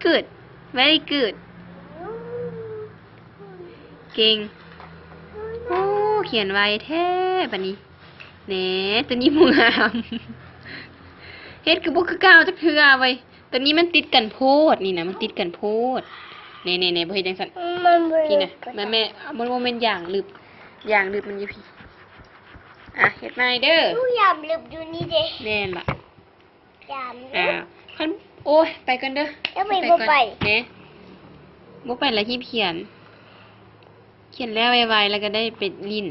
Good. Very good. ເກັ່ງ. ໂອ້ ຂຽນໄວແທ້ບາດນີ້. ແນ່ ໂຕນີ້ບໍ່ງາມ. ເຮັດຄືບໍ່ຄືເກົ່າຈັກເທື່ອເວີຍ. ໂຕນີ້ມັນຕິດກັນໂພດນີ້ນະ, ມັນຕິດກັນໂພດ. ແນ່ໆໆ ບໍ່ເຮັດຈັ່ງຊັ້ນ. ມັນບໍ່ ນີ້ນະ ແມ່ ແມ່ ມັນບໍ່ແມ່ນຢາງລຶບ, ຢາງລຶບມັນຢູ່ພີ້. ອ່ະ ເຮັດໃໝ່ເດີ. ຢາງລຶບຢູ່ນີ້ເດ້. ແມ່ນລະ. ຢາງ ອ່າ ຄັນ ໂອ້ຍ ໄປກ່ອນເດີ. ທຳໄມບໍ່ໄປ? ແນ່ ບໍ່ໄປລະຮີບຂຽນ. ຂຽນແລ້ວໄວໆ ແລ້ວກໍໄດ້ໄປຫຼິ້ນ.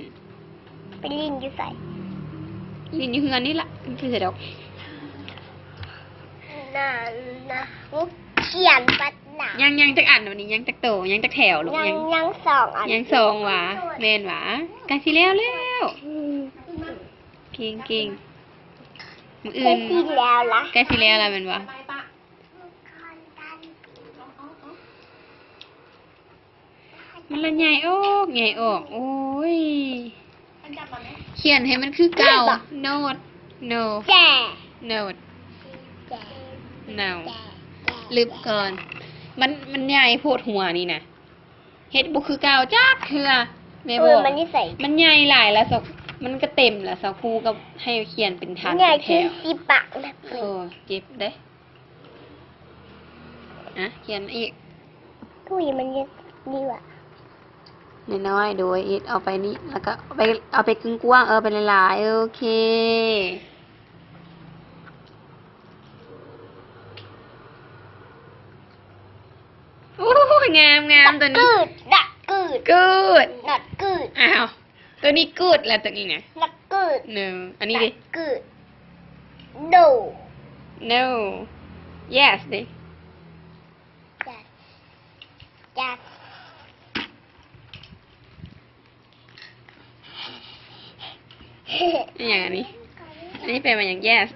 ໄປຫຼິ້ນຢູ່ໃສ? ຫຼິ້ນຢູ່ເຮືອນນີ້ລະ ມັນຄືດອກ. ນາ ນາ ຂຽນບັດນາ. ຍັງ ຍັງຈັກອັນ? ວັນນີ້ຍັງຈັກໂຕ? ຍັງຈັກແຖວລູກ? ຍັງ ຍັງ ຍັງສອງອັນ. ຍັງສອງຫວາ? ແມ່ນຫວາ? ໃກ້ຊິແລ້ວແລ້ວ. ອືມ ເກັ່ງໆ. ມື້ອື່ນ ໃກ້ຊິແລ້ວລະ ໃກ້ຊິແລ້ວລະແມ່ນບໍ່? ມັນລະໃຫຍ່ອອກ ໃຫຍ່ອອກ. ໂອ້ຍ ຂຽນໃຫ້ມັນຄືເກົ່າ. Note. No. Note. No. ລຶບກ່ອນ. ມັນ ມັນໃຫຍ່ໂພດຫົວນີ້ນະ. ເຮັດບໍ່ຄືເກົ່າຈັກເທື່ອ. ແມ່ບອກ ມັນນິໄສ ມັນໃຫຍ່ຫຼາຍລະ ມັນກໍເຕັມລະ. ສາວຄູກໍໃຫ້ຂຽນເປັນຖັນ ໃຫຍ່ ເປັນແຖວ ຄືຊິປະນະ. ໂອ້ ເຈັບເດ້. ອ່ະ ຂຽນອີກ. ອຸ້ຍ ມັນເຮັດດີຫວາ. ນ້ອຍໆ ໂດຍ ເຮັດເອົາໄປນີ້ ແລ້ວກໍເອົາໄປ ເອົາໄປກວ້າງໆ. ເອີ ໄປຫຼາຍໆ. ໂອເຄ. ໂອ້ຍ ງາມໆ ໂຕນີ້. Not good. Not good. Good. Not good. ອ້າວ ໂຕນີ້ good ລະ ໂຕນີ້ນະ Not good. No. ອັນນີ້ເດ? Not good. No. No. Yes ເດ. Yes. Yes. ອີຫຍັງອັນນີ້? ອັນນີ້ແປວ່າຫຍັງ? Yes.